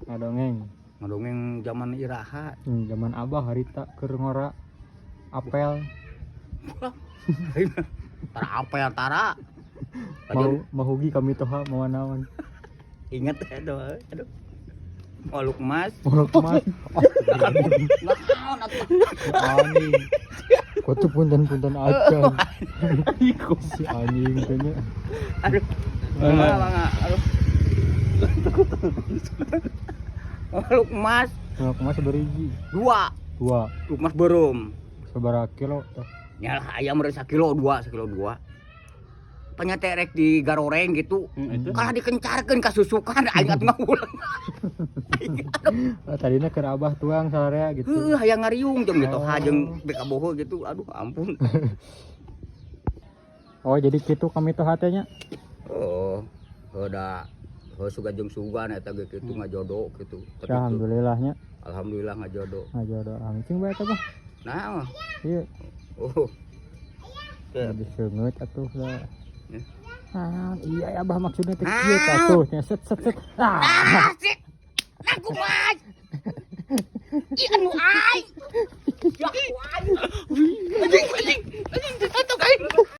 Ngadongeng. Ngadongeng zaman iraha. Zaman abah harita keur ngora apel. Tara apel tara. Mau mahugi kami toha mau naon. Ingat aduh, aduh. Moluk emas. Molok emas. Oh, Naon atuh. Anjing. Kok tuh punten-punten aja. Si anjing kayaknya. Aduh. Mangga, mangga. Aduh. Moluk emas Molok emas beriji. dua. Dua. Luk emas beureum. Sabaraha kilo teh? Nyalah ayam meureun sakilo dua, sakilo dua. Panyate rek digaroreng gitu. Itu. Kalah dikencarkeun ka susukan aing atuh ngawulang. Oh, tadinya keur abah tuang sarea gitu. Heuh, hayang ngariung jeung gitu, Oh. jeung beka boho gitu. Aduh, ampun. Oh, jadi gitu kami tuh hatenya. Oh, heuh da heuh suga jeung sugan eta ge kitu ngajodo gitu. Tapi Ya, alhamdulillahnya alhamdulillah ngajodo. Ngajodo. Cing bae teh, Bah. Nah, Iya. oh. Jadi seungeut atuh lah. Ya. Ah, iya ya abah maksudnya teh kieu atuh nya set set set. Ah. Asik. Nah, kumaha? Ih, anu aing. Ya, aing. Anjing, anjing. Anjing, atuh aing.